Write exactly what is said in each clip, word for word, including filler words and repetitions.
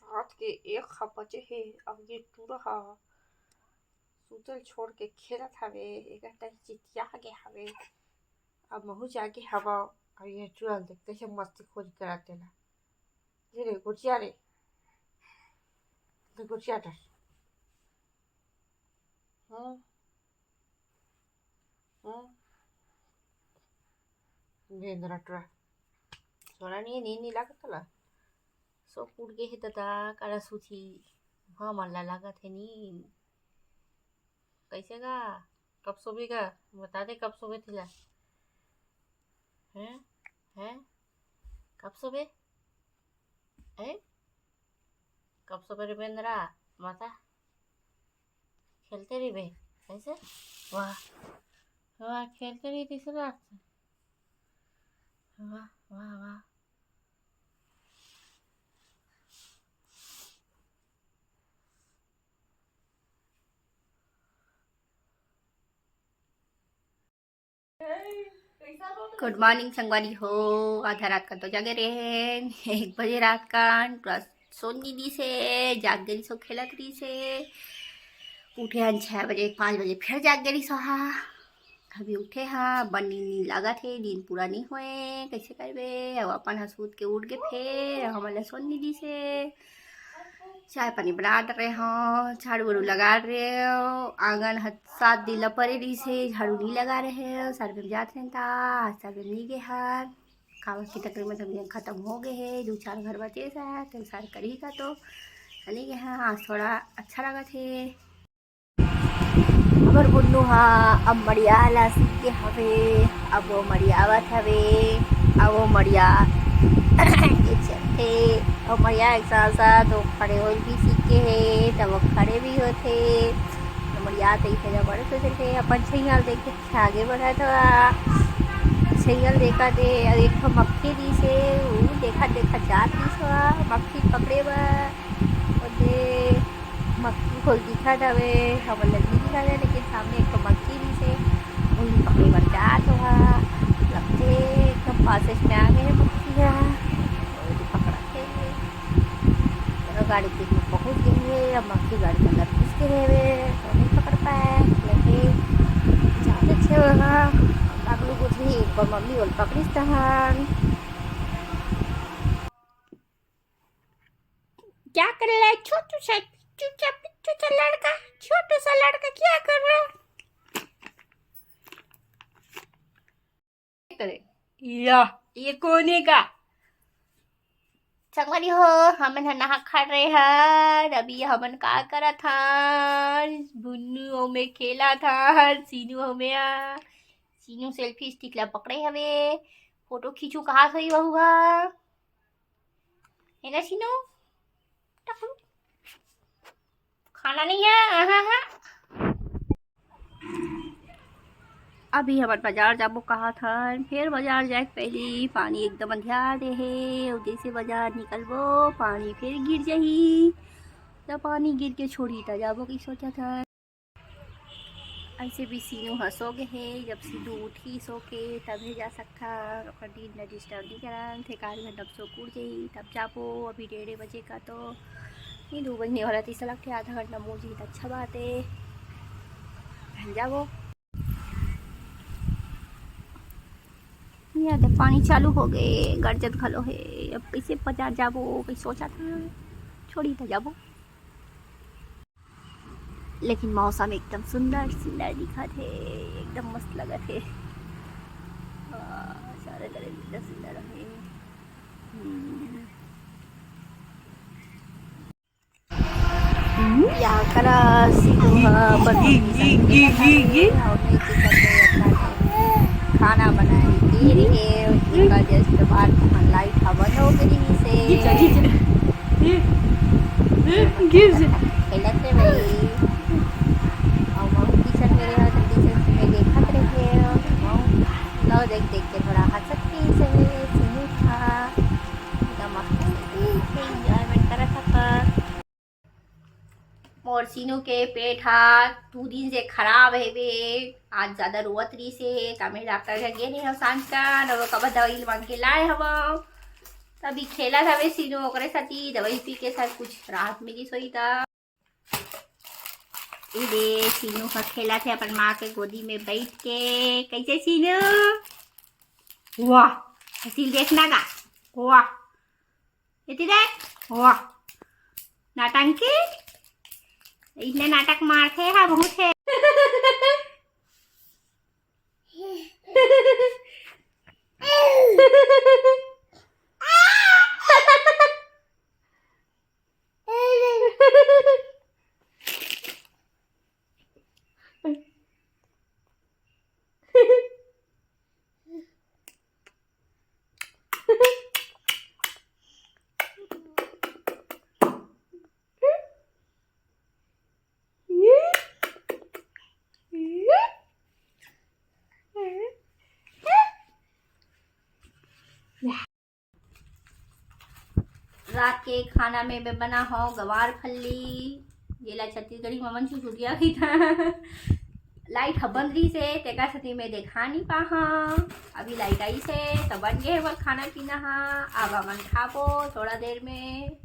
रात के एक ह बजे हे, अब ये टूरा ह सुतल छोड़ के खेलत हवे, एकर तक चितिया गे हवे। अब महू जागे हवा, अब ये टूरा ल देख कैसे मस्ती खोरी करत तेला। ले रे गोठिया रे, ले गोठिया डर। हम्म, हम्म। बेंदरा टूरा। सोना नहीं, नींद नहीं लागत तला। सो उठ गे हे दादा, काला सूती। हाँ, मन ला लागत हे नींद। कैसे गा? कब सोबे गा? बता दे कब सोबे तेला। हैं? हैं? कब सोबे? हैं? कब सोबे रे बेंदरा? बता। खेलते रहिबे। कैसे? वाह। वाह, खेलते रही तीसरा रात से। वाह, वाह, वाह। गुड मॉर्निंग संगवारी हो। आधा रात का तो जागे रहे, एक बजे रात का, पूरा सोन नहीं दिस हे, जाग गई सो खेलत रहिस हे। उठे हन छः बजे, पाँच बजे फिर जाग गई सो हा। अभी उठे हा, बन नींद लागत हे, दिन पूरा नहीं होए, कैसे करबे? अब अपन ह सूत के उठ के फेर हमन ला सोन नहीं दिस हे। चाय पानी बना रहे हो, झाड़ू वाड़ू लगा रहे हो, आंगन ह सात दिन ला परे रहिस हे, झाड़ू नहीं लगा रहे हो, सर्वे में जात रहे ता, आज सर्वे में नहीं गे हन। काबर की तकरीबन सब जन खत्म हो गए हे, दू चार घर बचे हे, तो सार करही का तो चले गए हे। आज थोड़ा अच्छा लगत हे। हमर बुन्नू हा अब मड़िया ला सीख के हवे, अब वो मड़ियावत हवे, अब वो मड़िया के चलथे, अब मड़िया एक साथ साथ वो खड़े होल भी सीख के हे, तब वो खड़े भी होथे। अब मड़िया तो इसे जबरदस्त होथे, अपन छैया ल देख के आगे बढ़त हवा। छैया ल देखत हे, अउ एक ठो मक्खी दिस हे, ऊ देखत देखत जात दिस हवा, मक्खी पकड़े बर। ओदे मक्खी खोल दिखत हवे, हमन ल नइ दिखत हे, लेकिन सामने एक ठो मक्खी दिस हे, उही पकड़े बर जात हवा। लगथे एकदम पासेस में आ गे हे मक्खी ह, ओदे पकड़त हे। गाड़ी के में पहुँच गए हे, अब मक्खी गाड़ी के अंदर घुस गए हे, तो नहीं पकड़ पाए, लेकिन जाते थे वहाँ, अगलू कुछ ही एक बार मम्मी ओल पकड़िस तहन। क्या कर रहा है छोटू सा, चुपचाप छोटू सा लड़का, छोटू सा लड़का क्या कर रहा है? करे। या, ये कोने का? संगवारी हो, हमन ह नहा खा रहे हन। अभी हमन का करत हन? बुन्नू ओमे खेलत हन, सीनू ओमे आ। सीनू सेल्फी स्टिक ला पकड़े हवे, फोटो खींचू कहा सही बहू हा। है ना सीनू? टकलू। खाना नहीं है, हाँ, हाँ। अभी हमन बाजार जाबो कहात हन, फेर बाजार जाए के पहली पानी एकदम अंधियार दे हे, अउ जैसे बाजार निकलबो, पानी फेर गिर जाही। त पानी गिर के छोड़ही त जाबो, कहि सोचत हन। ऐसे भी सीनू ह सो गे हे, जब सीनू उठही सो के, तभे जा सकथन। ओकर नींद ल डिस्टर्ब नहीं करन, फेर आध घंटा में सो के उठ जाही, तब जाबो। अभी डेढ़े बजे का तो नींद बजने वाला, तीस लगथे, आधा घंटा में उठ जाही त अच्छा बात हे, तहन जाबो। ये दे पानी चालू हो गए, गरजत घलो हे। अब कैसे बाजार जाबो, कहीं सोचा था, छोड़ी त जाबो। लेकिन मौसम एकदम सुंदर सुंदर दिखत हे, एकदम मस्त लगत हे। आ, सारे तरफ एकदम सुंदर हे। हम्म। या करा सीनू ह अपन खाना बनाए के रहे, ओकर just बाद हमर लाइट ह बंद हो गे रिहिस हे। खेलत हे भाई। अउ महू किचन में रहे, तो किचन में देखत रहे। अउ लो देख देख के थोड़ा हंसत रहिस हे सीनू ह। एकदम मस्त enjoyment करत हकन। मोर सीनू के पेट ह दू दिन से खराब हेवे, आज ज्यादा रोवत रहिस हे, त मैं डॉक्टर घर गे रेहेंव सांझ कन, अउ ओकर बाद दवाई मांग के लाए हवंव। अभी खेलत हवे सीनू, ओकरे साथी दवाई पी के शायद कुछ राहत मिली सोई ता। ए दे, सीनू ह खेलत हे अपन माँ के गोदी में बैठ के। कैसे सीनू? वाह, सीन देखना का? वाह, इतने देख, वाह, नाटंकी। इतने नाटक मारथे हा बहुत है। रात के खाना में मैं बना हो गवार फल्ली, जेला छत्तीसगढ़ी में मन सुसुगिया कहिथे। लाइट ह बंद रहिस हे, तेकर सेती मैं देखा नहीं पाहा। अभी लाइट आइस हे, त बन गे हे ओकर खाना पीना हा। अब हमन खाबो थोड़ा देर में।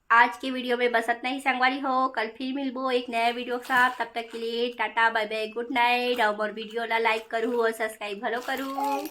आज के वीडियो में बस इतना ही संगवारी हो, कल फिर मिलबो एक नया वीडियो के साथ। तब तक के लिए टाटा, बाय बाय, गुड नाइट। और मोर वीडियो ला लाइक करू और सब्सक्राइब घलो करू।